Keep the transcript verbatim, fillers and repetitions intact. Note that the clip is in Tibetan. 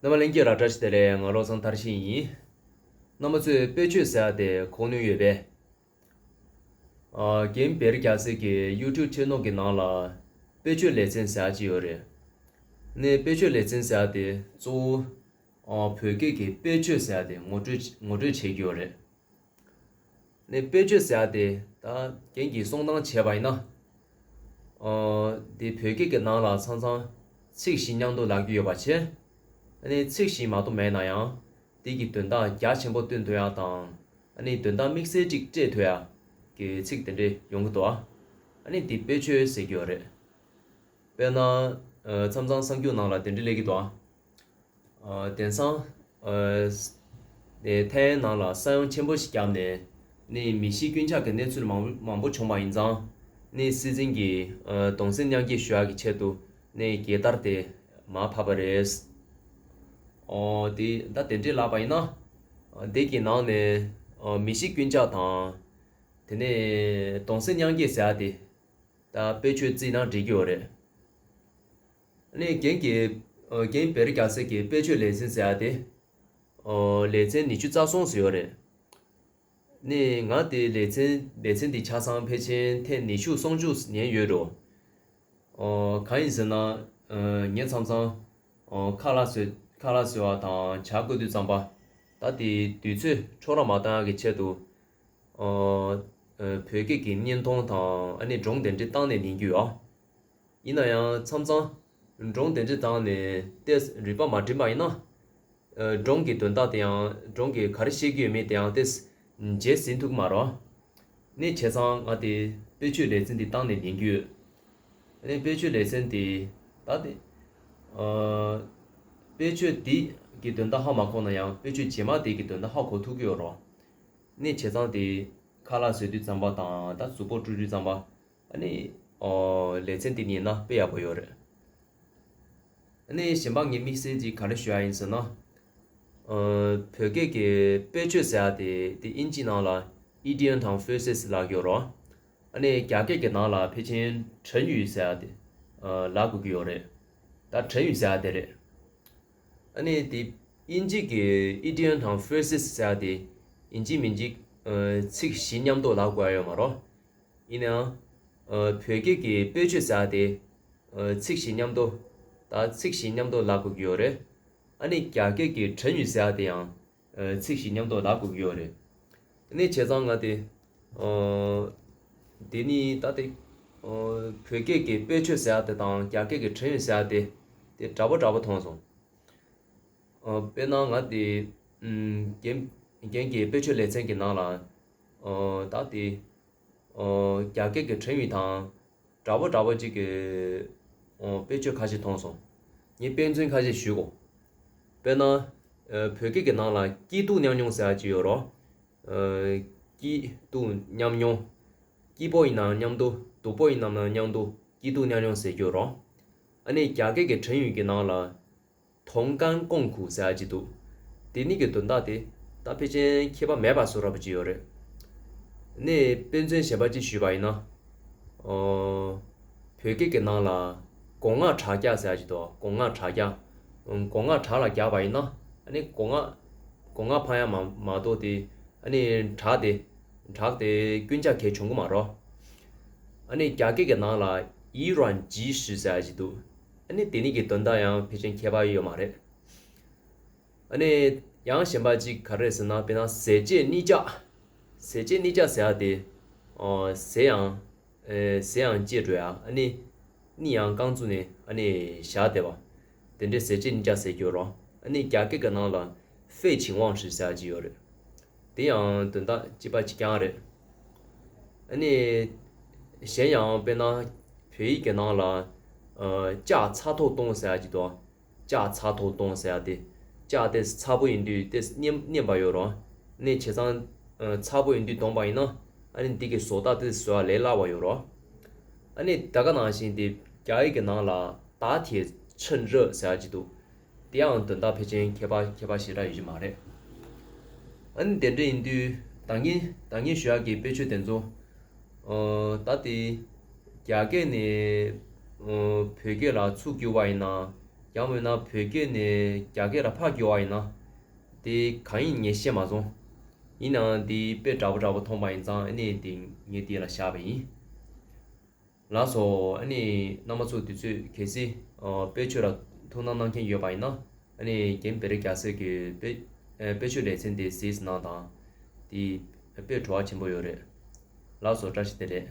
རྣམ་པ་ལྷན་རྒྱས་ལ་བཀྲ་ཤིས་བདེ་ལེགས། ང་བློ་བཟང་མཐར་ཕྱིན་ཡིན། རྣམ་པ་ཚོས་དཔེ་ཆོས་ཟེར་ཡ་དེ་གོ་མྱོང་ཡོད་པས། ཨ། རྒན་བེར་རྒྱལ་མཚན་གྱི་YouTube channel གྱི་ནང་ལ་དཔེ་ཆོས་ལེ་ཚན་ཟེར་ཡ་ཅིག་ཡོད་རེད། ནས་དཔེ་ཆོས་ལེ་ཚན་ཟེར་ཡ་དེ་གཙོ་བོ། ཨ། བོད་སྐད་ཀྱི་དཔེ་ཆོས་ཟེར་ཡ་དེ་ངོ་སྤྲོད་ངོ་སྤྲོད་བྱེད་ཀྱི་ཡོད་རེད། ནས་དཔེ་ཆོས་ཟེར་ཡ་དེ་ད་རྒན་གྱིས་གསུང་སྟངས་བྱས་པ་ཡིན་ན། ཨོ། དེ་བོད་སྐད་ཀྱི་ནང་ལ་མཚམས་མཚམས་ཚིག་བཞི་མཉམ་དུ་ལབ་ཀྱི་ཡོད་པ་བྱས། ཨ་ནི་ཚིག་བཞི་མ་གཏོགས་མེད་ན་ཡང་། དེ་གི་དོན་དག་རྒྱ་ཆེན་པོ་སྟོན་ཐུབ་ཡ་དང་། ཨ་ནི་དོན་དག་དམིགས་བསལ་ཅིག་སྤྲད་ཐུབ་ཡ་གི་ཚིག་དེ་འདྲས་ཡོང་གི་འདུག་ཨ་ནི་དེ་དཔེ་ཆོས་ཟེར་གྱི་ཡོད་རེད། དཔེར་ན། ཨ། མཚམས་མཚམས་གསར་འགྱུར་ནང་ལ་དེ་འདྲས་སླེབས་ཀྱི་འདུག་ཨ། ཨ། དེང་སང་། ཨ། ནས་ཐའེ་ཝན་ནང་ལ་ས་ཡོམ་ཆེན་པོ་ཞིག་བརྒྱབ་ནས། ནས་མི་ཤི་རྐྱེན་ཆག་གི་གནས་ཚུལ་མང་མང་པོ་བྱུང་བ་ཡིན་ཙང་། ནས་སྲིད་འཛིན་གྱིས། ཨ། གདུང་སེམས་མཉམ་སྐྱེད་ཞུ་ཡག་གི་ཆེད་དུ་ནས་རྒྱལ་དར་དེ་མར་ཕབ་པ་རེད། ཨོ། དེ་ད་དེ་འདྲས་ལབ་པ་ཡིན་ན། ཨ། དེ་གི་ནང་ནས། ཨ། མི་ཤི་རྐྱེན་ཆག་དང་། དེ་ནས་གདུང་སེམས་མཉམ་སྐྱེད་ཟེར་ཡ་དེ། ད་དཔེ་ཆོས་བརྩིས་ན་འགྲིག་གི་ཡོད་རེད། ནས་རྒན་གྱིས། ཨ། རྒན་བེར་རྒྱལ་མཚན་གྱི་དཔེ་ཆོས་ལེ་ཚན་ཟེར་ཡ་དེ། ཨོ། ལེ་ཚན་ཉི་ཤུ་རྩ་གསུམ་ཟེར་ཡོད་རེད། ནས་ང་དེ་ལེ་ཚན་ལེ་ཚན་དེ་ཆ་ཚང་ཕལ་ཆེར་ཐེངས་ཉི་ཤུ་སུམ་ཅུ་ཉན་ཡོད་འགྲོ། ཨོ། གང་ཡིན་ཟེར་ན། ཨ། ངས་མཚམས་མཚམས། ཨོ། ཁ་ལག་བཟོས་ཁ་ལག་བཟོས་པ་དང་ཇ་བསྐོལ་དུས་ཙམ་པ། ད་དེ་དུས་ཚོད་འཕྲོ་བརླག་མ་བཏང་ཡག་གི་ཆེད་དུ། ཨོ། ཨ། བོད་སྐད་ཀྱི་བརྙན་ཐུང་དང་ཨ་ནི་སྒྲུང་དེ་འདྲས་བཏང་ནས་ཉན་རྒྱུ་ཡོད། ཡིན་ན་ཡང་མཚམས་མཚམས་སྒྲུང་དེ་འདྲས་བཏང་ནས་ཏོག་ཙམ་རིག་པ་མ་བསྒྲིམས་པ་ཡིན་ན། ཨ། སྒྲུང་གི་དོན་དག་དེ་ཡང་སྒྲུང་གིས་ག་རེ་བཤད་ཀྱི་ཡོད་མེད་དེ་ཡང་ཏོག་ཙམ་བརྗེད་ཟིན་ཐུབ་ཀྱི་མ་རེད། ནས་བྱས་ཙང་ང་དེ་དཔེ་ཆོས་ལེ་ཚན་དེ་བཏང་ནས་ཉན་རྒྱུ་ཡོད། ནས་དཔེ་ཆོས་ལེ་ཚན་དེ་ད་དེ། ཨ། དཔེ་ཆོས་དེ་གི་དོན་དག་ཧ་མ་གོ་ན་ཡང་དཔེ་ཆོས་རྗེས་མ་དེ་གི་དོན་དག་ཧ་གོ་ཐུབ་ཀྱི་ཡོད་རེད། ནས་བྱས་ཙང་དེ་ཁ་ལག་བཟོ་དུས་ཙམ་པ་དང་ད་གཟུགས་པོ་བཀྲུ་དུས་ཙམ་པ། ཨ་ནི། ཨོ། ལེ་ཚན་དེ་ཉན་ན་དཔེ་ཡག་པོ་ཡོད་རེད། ཨ་ནི་གཞན་པ་ངས་དམིགས་བསལ་ཅིག་ག་རེ་ཞུ་ཡ་ཡིན་ཟེར་ན། ཨོ། བོད་སྐད་ཀྱི་དཔེ་ཆོས་ཟེར་ཡ་དེ་དེ་དབྱིན་ཇི་ནང་ལ་ཨི་ཌི་ཡམ་དང་ཕེ་རེ་སིས་ལབ་ཀྱི་ཡོད་རེད། ཨ་ནི་རྒྱ་སྐད་ཀྱི་ནང་ལ་ཕལ་ཆེར་བྲན་གཡོག་ཟེར་ཡ་དེ། ཨོ། ལབ་དགོས་ཀྱི་ཡོད་རེད། ད་བྲན་གཡོག་ཟེར་ཡ་དེ་རེད། ཨ་ནི་དེ་དབྱིན་ཇི་གི་ཨི་ཌི་ཡམ་དང་ཕེ་རེ་སིས་ཟེར་ཡ་དེ་ཡིན་གཅིག་མིན་གཅིག་ཨ། ཚིག་བཞི་མཉམ་དུ་ལབ་དགོས་ཡ་ཡོད་མ་རེད། ཡིན་ནའང་། ཨ། བོད་སྐད་ཀྱི་དཔེ་ཆོས་ཟེར་ཡ་དེ། ཨ། ཚིག་བཞི་མཉམ་དུ། ད་ཚིག་བཞི་མཉམ་དུ་ལབ་དགོས་ཀྱི་ཡོད་རེད། ཨ་ནི་རྒྱ་སྐད་ཀྱི་བྲན་གཡོག་ཟེར་ཡ་དེ་ཡང་། ཨ། ཚིག་བཞི་མཉམ་དུ་ལབ་དགོས་ཀྱི་ཡོད་རེད། ཨ་ནི་བྱས་ཙང་ང་དེ། ཨ། དེ་ནི་ད་དེ། ཨ། བོད་སྐད་ཀྱི་དཔེ་ཆོས་ཟེར་ཡ་དེ་དང་རྒྱ་སྐད་ཀྱི་བྲན་གཡོག་ཟེར་ཡ་དེ། དེ་འདྲ་པོ་འདྲ་པོ་མཐོང་སོང་། ཨ། དཔེར་ན་ང་དེ། ཨམ། རྒན་རྒན་གྱི་དཔེ་ཆོས་ལེ་ཚན་གྱི་ནང་ལ། ཨ། ད་དེ། ཨ། རྒྱ་སྐད་ཀྱི་བྲན་གཡོག་དང་འདྲ་པོ་འདྲ་པོ་ཅིག་གི། ཨ། དཔེ་ཆོས་ཁ་ཤས་མཐོང་སོང་། ངས་དཔེ་མཚོན་ཁ་ཤས་ཞུ་གོ། དཔེར་ན། ཨ། བོད་སྐད་ཀྱི་ནང་ལ་སྐྱིད་སྡུག་མཉམ་མྱོང་ཟེར་ཡ་ཅིག་ཡོད་རེད། ཨ། སྐྱིད་སྡུག་མཉམ་མྱོང་། སྐྱིད་པོ་ཡིན་ནའང་མཉམ་དུ། སྡུག་པོ་ཡིན་ནའང་མཉམ་དུ་སྐྱིད་སྡུག་མཉམ་མྱོང་ཟེར་གྱི་ཡོད་རེད། ཨ་ནི་རྒྱ་སྐད་ཀྱི་བྲན་གཡོག་གི་ནང་ལ། 同甘共苦ཟེར་ཡ་ཅིག་འདུག་དེ་གཉིས་ཀྱི་དོན་དག་དེ་ད་ཕལ་ཆེར་ཁྱད་པར་མེད་པ་བཟོ་འདྲ་པོ་ཅིག་ཡོད་རེད། ནས་དཔེ་མཚོན་གཞན་པ་ཅིག་ཞུས་པ་ཡིན་ན། ཨོ། བོད་སྐད་ཀྱི་ནང་ལ་སྒོ་ང་བྲག་རྒྱག་ཟེར་ཡ་ཅིག་འདུག་སྒོ་ང་བྲག་རྒྱག་སྒོ་ང་བྲག་ལ་རྒྱག་པ་ཡིན་ན། ཨ་ནི་སྒོ་ང་སྒོ་ང་འཕང་ཡ་མ་མ་གཏོགས་དེ། ཨ་ནི་བྲག་དེ། བྲག་དེ་རྐུན་ཇག་གས་བྱུང་གི་མ་རེད། ཨ་ནི་རྒྱ་སྐད་ཀྱི་ནང་ལ་ཡི་རན་ཇི་ཞུ་ཟེར་ཡ་ཅིག་འདུག་ཨ་ནི་དེ་གཉིས་ཀྱི་དོན་དག་ཡང་ཕལ་ཆེར་ཁྱད་པར་ཡོད་མ་རེད། ཨ་ནི་ཡང་གཞན་པ་ཅིག་ག་རེ་རེད་ཟེར་ན། དཔེར་ན་ཟས་བཅད་གཉིས་བཅག་ཟས་བཅད་གཉིས་བཅག་ཟེར་ཡ་དེ། ཨོ། ཟས་ཡང་། ཨེ། ཟས་ཡང་བཅད་འགྲོ་ཡ། ཨ་ནི་གཉིད་ཡང་རྐང་བཙུགས་ནས་ཨ་ནི་བཞག་བསྡད་པ། དེ་འདྲའི་ཟས་བཅད་གཉིས་བཅག་ཟེར་གྱི་ཡོད་རེད། ཨ་ནི་རྒྱ་སྐད་ཀྱི་ནང་ལ་废寝忘食ཟེར་ཡ་ཅིག་ཡོད་རེད། དེ་ཡང་དོན་དག་གཅིག་པ་གཅིག་རྐྱང་རེད། ཨ་ནི་གཞན་ཡང་དཔེར་ན་བོད་ཡིག་གི་ནང་ལ། ཨ། ལྕགས་ཚ་ཐོག་གཏོང་ཟེར་ཡ་ཅིག་འདུག་ལྕགས་ཚ་ཐོག་གཏོང་ཟེར་ཡ་དེ། ལྕགས་དེ་ཚ་པོ་ཡིན་དུས་དེ་མཉེན་མཉེན་པ་ཡོད་རེད། ཨ་ནི་བྱས་ཙང་། ཨ། ཚ་པོ་ཡིན་དུས་གཏོང་པ་ཡིན་ན། ཨ་ནི་འདི་གི་བཟོ་ལྟ་དེ་བཟོ་ཡ་ལས་སླ་བ་ཡོད་རེད། ཨ་ནི་ད་ག་ནང་བཞིན་དེ་རྒྱ་ཡིག་གི་ནང་ལ་打铁趁热ཟེར་ཡ་ཅིག་འདུག་དེ་ཡང་དོན་དག་ཕལ་ཆེར་ཁྱད་པར་ཁྱད་པར་ཞེ་དྲག་ཡོད་ཀྱི་མ་རེད། ཨ་ནི་དེ་འདྲ་ཡིན་དུས་ད་གིན་ད་གིན་ཞུ་ཡག་གི་དཔེ་ཆོས་དེ་ཚོ། ཨོ། ད་དེ་རྒྱ་སྐད་ནས། ཨོ། བོད་སྐད་ལ་ཚུར་བསྒྱུར་བ་ཡིན་ན། ཡང་མིན་ན་བོད་སྐད་ནས་རྒྱ་སྐད་ལ་ཕར་བསྒྱུར་བ་ཡིན་ན། དེ་གང་ཡིན་ངས་ཤེས་མ་སོང་། ཡིན་ནའང་དེ་དཔེ་འདྲ་པོ་འདྲ་པོ་མཐོང་པ་ཡིན་ཙང་ཨ་ནི་དེ་ངས་དེ་ལ་བཞག་པ་ཡིན། ལགས་སོ། ཨ་ནི་རྣམ་པ་ཚོ་དུས་ཚོད་གལ་སྲིད་ཨ་དཔེ་ཆོས་ལ་ཐུགས་སྣང་གནང་མཁན་ཡོད་པ་ཡིན་ན། ཨ་ནི་རྒན་བེ་རི་རྒྱལ་མཚན་གྱི་དཔེ་ཨ་དཔེ་ཆོས་ལེ་ཚན་དེ་གཟིགས་གནང་དང་། དེ་དཔེ་བྲོ་བ་ཆེན་པོ་ཡོད་རེད། ལགས་སོ། བཀྲ་ཤིས་བདེ་ལེགས།